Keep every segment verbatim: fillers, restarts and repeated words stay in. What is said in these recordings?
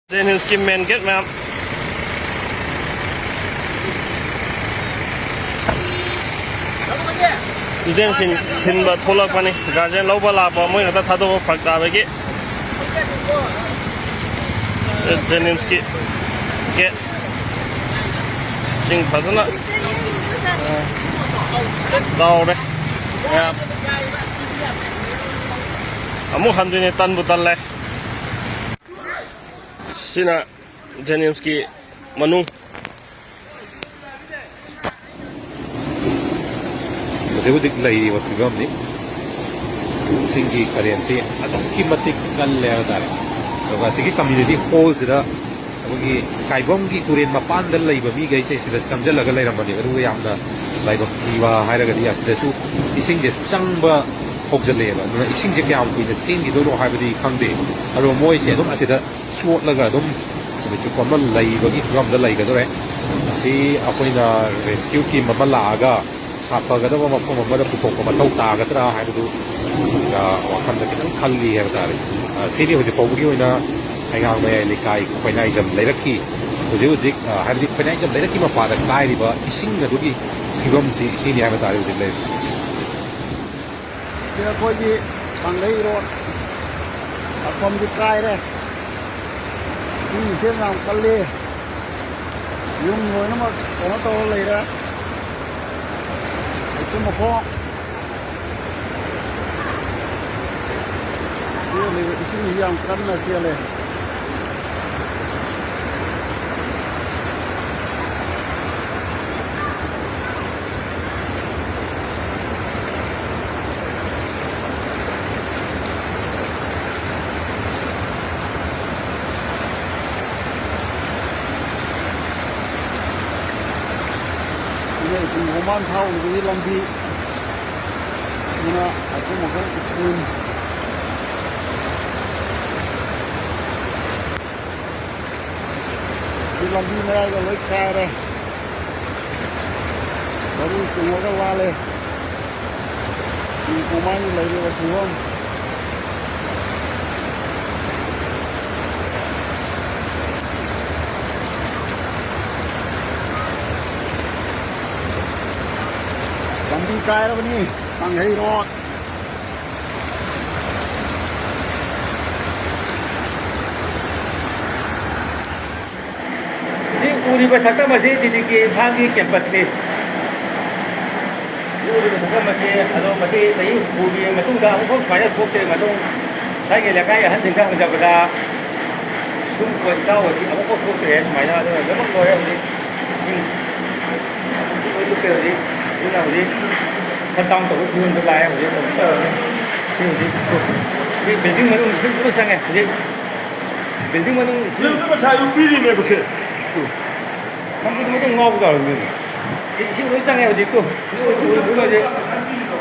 ꯖꯦꯅꯤꯝꯁꯀꯤ ꯃꯦꯟ get ꯃꯌꯥꯝ꯫ ꯁ꯭ꯇꯨꯗꯦꯟꯁꯤꯡ ꯊꯤꯟꯕ ꯊꯣꯛꯂꯛꯄꯅꯤ꯫ ꯒꯥꯔꯖꯤꯌꯟ ꯂꯧꯕ ꯂꯥꯛꯄ ꯃꯣꯏ ꯉꯥꯛꯇ ꯊꯥꯗꯣꯛꯄ ꯐꯔꯛ ꯇꯥꯕꯒꯤ꯫ ꯖꯦꯅꯤꯝꯁꯀꯤ ꯒꯦꯠ ꯁꯤꯡ ꯐꯖꯅ, ꯑ, ꯆꯥꯎꯔꯦ ꯃꯌꯥꯝ꯫ ꯑꯃꯨꯛ ꯍꯟꯗꯣꯏꯅꯦ, ꯇꯟꯕꯨ ꯇꯜꯂꯦ꯫ ꯁꯤꯅ ꯖꯦꯅꯤꯝꯁꯀꯤ ꯃꯅꯨꯡ꯫ ꯍꯧꯖꯤꯛ ꯍꯧꯖꯤꯛ ꯂꯩꯔꯤꯕ ꯐꯤꯕꯝꯅꯤ꯫ ꯏꯁꯤꯡꯒꯤ ꯀꯔꯦꯟꯁꯤ ꯑꯗꯨꯛꯀꯤ ꯃꯇꯤꯛ ꯀꯜꯂꯦ ꯍꯥꯏꯕ ꯇꯥꯔꯦ꯫ ꯑꯗꯨꯒ ꯑꯁꯤꯒꯤ ꯀꯝꯃ꯭ꯌꯨꯅꯤꯇꯤ ꯍꯣꯜꯁꯤꯗ ꯑꯩꯈꯣꯏꯒꯤ ꯀꯥꯏꯕꯝꯒꯤ ꯇꯨꯔꯦꯟ ꯃꯄꯥꯟꯗ ꯂꯩꯕ ꯃꯤꯈꯩꯁꯦ ꯁꯤꯗ ꯆꯪꯁꯤꯜꯂꯒ ꯂꯩꯔꯝꯕꯅꯦꯕ꯫ ꯑꯗꯨꯒ ꯌꯥꯝꯅ ꯂꯥꯏꯕꯛ ꯊꯤꯕ ꯍꯥꯏꯔꯒꯗꯤ ꯑꯁꯤꯗꯁꯨ ꯏꯁꯤꯡꯁꯦ ꯆꯪꯕ ꯍꯧꯖꯤꯜꯂꯛꯑꯦꯕ꯫ ꯑꯗꯨꯅ ꯏꯁꯤꯡꯁꯦ ꯀꯌꯥꯝ ꯀꯨꯏꯅ ꯆꯦꯟꯈꯤꯗꯣꯏꯅꯣ ꯍꯥꯏꯕꯗꯤ ꯈꯪꯗꯦ꯫ ꯑꯗꯣ ꯃꯣꯏꯁꯦ ꯑꯗꯨꯝ ꯑꯁꯤꯗ ꯆꯣꯠꯂꯒ ꯑꯗꯨꯝ ꯅꯨꯃꯤꯠ ꯆꯨꯞꯄ ꯑꯃ ꯂꯩꯕꯒꯤ ꯐꯤꯕꯝꯗ ꯂꯩꯒꯗꯧꯔꯦ꯫ ꯑꯁꯤ ꯑꯩꯈꯣꯏꯅ ꯔꯦꯁꯀ꯭ꯌꯨ ꯇꯤꯝ ꯑꯃ ꯂꯥꯛꯑꯒ ꯁꯥꯐꯒꯗꯕ ꯃꯐꯝ ꯑꯃꯗ ꯄꯨꯊꯣꯛꯄ ꯃꯊꯧ ꯇꯥꯒꯗ꯭ꯔꯥ ꯍꯥꯏꯕꯗꯨ, ꯑ, ꯋꯥꯈꯜꯗ ꯈꯤꯇꯪ ꯈꯜꯂꯤ ꯍꯥꯏꯕ ꯇꯥꯔꯦ꯫ ꯑ, ꯁꯤꯅꯤ ꯍꯧꯖꯤꯛ ꯐꯥꯎꯕꯒꯤ ꯑꯣꯏꯅ ꯍꯩꯉꯥꯡ ꯃꯌꯥꯏ ꯂꯩꯀꯥꯏ ꯈꯣꯏꯅꯥꯏꯖꯝ ꯂꯩꯔꯛꯀꯤ ꯍꯧꯖꯤꯛ ꯍꯧꯖꯤꯛ, ꯑ, ꯍꯥꯏꯕꯗꯤ ꯈꯣꯏꯅꯥꯏꯖꯝ ꯂꯩꯔꯛꯀꯤ ꯃꯄꯥꯗ ꯀꯥꯏꯔꯤꯕ ꯏꯁꯤꯡ ꯑꯗꯨꯒꯤ ꯐꯤꯕꯝꯁꯤ ꯁꯤꯅꯤ ꯍꯥꯏꯕ ꯇꯥꯔꯦ ꯍꯧꯖꯤꯛ ꯂꯩꯔꯤꯁꯤ꯫ ꯁꯤ ꯑꯩꯈꯣꯏꯒꯤ ꯀꯪꯂꯩꯔꯣꯠ ꯂꯥꯛꯐꯝꯗꯤ ꯀꯥꯏꯔꯦ꯫ ꯏꯁꯤꯡ ꯏꯆꯦꯜ ꯌꯥꯝ ꯀꯜꯂꯤ꯫ ꯌꯨꯝ ꯂꯣꯏꯅꯃꯛ ꯀꯩꯅꯣ ꯇꯧꯔ ꯂꯩꯔꯦ꯫ ꯂꯩꯆꯤꯜ ꯃꯈꯣꯡ ꯆꯦꯜꯂꯤꯕ ꯏꯁꯤꯡꯁꯤ ꯌꯥꯝ ꯀꯟꯅ ꯆꯦꯜꯂꯦ꯫ ꯁꯤꯅ ꯁ꯭ꯀꯨꯜ ꯃꯃꯥꯡ ꯊꯥꯎꯈꯤꯕꯒꯤ ꯂꯝꯕꯤ꯫ ꯁꯤꯅ ꯑꯆꯨꯝ ꯑꯐꯣꯟ ꯁ꯭ꯀꯨꯜ꯫ ꯁꯤ ꯂꯝꯕꯤ ꯃꯌꯥꯏꯒ ꯂꯣꯏ ꯀꯥꯏꯔꯦ꯫ ꯃꯔꯨ ꯆꯨꯝꯃꯒ ꯋꯥꯠꯂꯦ꯫ ꯁꯤ ꯃꯃꯥꯡꯒꯤ ꯂꯩꯔꯤꯕ ꯐꯤꯕꯝ꯫ ꯀꯥꯏꯔꯕꯅꯤ ꯀꯥꯡꯍꯩꯔꯣꯠ꯫ ꯍꯧꯖꯤꯛ ꯎꯔꯤꯕ ꯁꯛꯇꯝ ꯑꯁꯤ ꯗꯤꯗꯤꯒꯤ ꯏꯝꯐꯥꯜꯒꯤ ꯀꯦꯝꯄꯁꯅꯤ꯫ ꯍꯧꯖꯤꯛ ꯎꯔꯤꯕ ꯁꯛꯇꯝ ꯑꯁꯤ, ꯑꯗꯣ ꯃꯁꯤ ꯆꯍꯤ ꯍꯨꯝꯐꯨꯒꯤ ꯃꯇꯨꯡꯗ ꯑꯃꯨꯛꯐꯥꯎ ꯁꯨꯃꯥꯏꯅ ꯊꯣꯛꯇ꯭ꯔꯤ꯫ ꯃꯇꯨꯡ ꯂꯩꯀꯥꯏꯒꯤ, ꯂꯩꯀꯥꯏ ꯑꯍꯟꯁꯤꯡꯗ ꯍꯪꯖꯕꯗ, ꯁꯨꯝ ꯏꯇꯥꯎ ꯑꯁꯤ ꯑꯃꯨꯛꯐꯥꯎ ꯊꯣꯛꯇ꯭ꯔꯦ ꯁꯨꯃꯥꯏꯅ꯫ ꯑꯗꯨꯅ ꯂꯣꯏꯅꯃꯛ ꯂꯣꯏꯔꯦ ꯍꯧꯖꯤꯛ꯫ ꯏꯁꯤꯡ ꯍꯧꯖꯤꯛ ꯂꯣꯏ ꯂꯨꯞꯄꯦ ꯍꯧꯖꯤꯛ꯫ ꯑꯗꯨꯅ ꯍꯧꯖꯤꯛ shutdown ꯇꯧꯕꯒꯤ ꯐꯤꯕꯝꯗ ꯂꯥꯛꯑꯦ ꯍꯧꯖꯤꯛ꯫ ꯍꯧꯖꯤꯛ ꯇꯧꯔꯅꯤ꯫ ꯁꯤ ꯍꯧꯖꯤꯛ, ꯁꯤ building ꯃꯅꯨꯡ ꯏꯁꯤꯡ ꯂꯣꯏ ꯆꯪꯉꯦ ꯍꯧꯖꯤꯛ꯫ Building ꯃꯅꯨꯡ ꯏꯁꯤꯡ ꯌꯨꯝꯗ ꯃꯁꯥ ꯌꯨꯝ ꯄꯤꯔꯤꯅꯦꯕ ꯁꯦ꯫ ꯅꯪꯕꯨꯗꯤ ꯃꯗꯨ ꯉꯥꯎꯕ ꯇꯧꯔꯕꯅꯤ꯫ ꯏꯁꯤꯡ ꯂꯣꯏ ꯆꯪꯉꯦ ꯍꯧꯖꯤꯛꯇꯣ꯫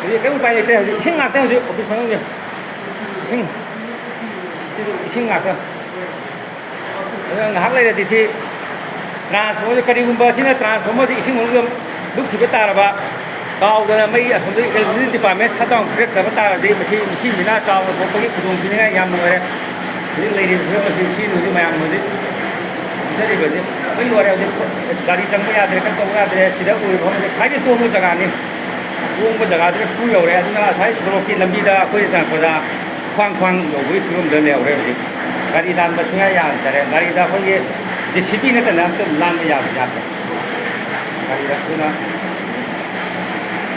ꯍꯧꯖꯤꯛ ꯀꯔꯤꯝ ꯎꯄꯥꯏ ꯂꯩꯇ꯭ꯔꯦ ꯍꯧꯖꯤꯛ꯫ ꯏꯁꯤꯡ ꯉꯥꯛꯇ ꯍꯧꯖꯤꯛ office ꯃꯅꯨꯡꯁꯦ꯫ ꯏꯁꯤꯡ꯫ ꯏꯁꯤꯡ ꯉꯥꯛꯇ꯫ ꯑꯗꯨꯅ ꯉꯥꯏꯍꯥꯛ ꯂꯩꯔꯗꯤ ꯁꯤ transformer, ꯀꯔꯤꯒꯨꯝꯕ ꯁꯤꯅ transformerꯁꯤ ꯏꯁꯤꯡ ꯃꯅꯨꯡꯗ ꯂꯨꯞꯈꯤꯕ ꯇꯥꯔꯕ, ꯀꯥꯎꯗꯅ ꯃꯩ ꯑꯁꯣꯝꯗꯒꯤ electricity department shutdown ꯄꯤꯔꯛꯇꯕ ꯇꯥꯔꯗꯤ, ꯃꯁꯤ ꯅꯤꯡꯊꯤ ꯅꯤꯡꯊꯤꯅ ꯆꯥꯎꯅ ꯊꯣꯛꯄꯒꯤ ꯈꯨꯗꯣꯡꯊꯤꯅꯤꯡꯉꯥꯏ ꯌꯥꯝꯅ ꯑꯣꯏꯔꯦ꯫ ꯍꯧꯖꯤꯛ ꯂꯩꯔꯤꯕ ꯐꯤꯕꯝ ꯑꯁꯤ ꯁꯤ ꯍꯧꯖꯤꯛ ꯃꯌꯥꯝꯅ ꯍꯧꯖꯤꯛ ꯎꯖꯔꯤꯕꯁꯤ ꯂꯣꯏ ꯂꯣꯏꯔꯦ꯫ ꯍꯧꯖꯤꯛ ꯒꯥꯔꯤ ꯆꯪꯕ ꯌꯥꯗ꯭ꯔꯦ, ꯀꯔꯤꯝ ꯇꯧꯕ ꯌꯥꯗ꯭ꯔꯦ꯫ ꯁꯤꯗ ꯎꯔꯤꯕ ꯐꯤꯕꯝꯁꯤ ꯈ꯭ꯋꯥꯏꯗꯒꯤ ꯇꯣꯡꯕ ꯖꯒꯥꯅꯤ꯫ ꯇꯣꯡꯕ ꯖꯒꯥꯗꯨꯗ ꯁꯨ ꯌꯧꯔꯦ꯫ ꯑꯗꯨꯅ ꯉꯁꯥꯏ ꯁꯣꯔꯣꯛꯀꯤ ꯂꯝꯕꯤꯗ ꯑꯩꯈꯣꯏꯅ ꯆꯪꯉꯛꯄꯗ ꯈ꯭ꯋꯥꯡ ꯈ꯭ꯋꯥꯡ ꯌꯧꯕꯒꯤ ꯐꯤꯕꯝꯗ ꯂꯩꯍꯧꯔꯦ ꯍꯧꯖꯤꯛ꯫ ꯒꯥꯔꯤ ꯂꯥꯟꯕ ꯁꯨꯡꯌꯥ ꯌꯥꯗꯔꯦ꯫ ꯒꯥꯔꯤꯗ ꯑꯩꯈꯣꯏꯒꯤ JCB ꯅꯠꯇꯅ ꯑꯝꯇ ꯂꯥꯟꯕ ꯌꯥꯕ ꯌꯥꯗ꯭ꯔꯦ꯫ ꯒꯥꯔꯤꯗ ꯑꯗꯨꯅ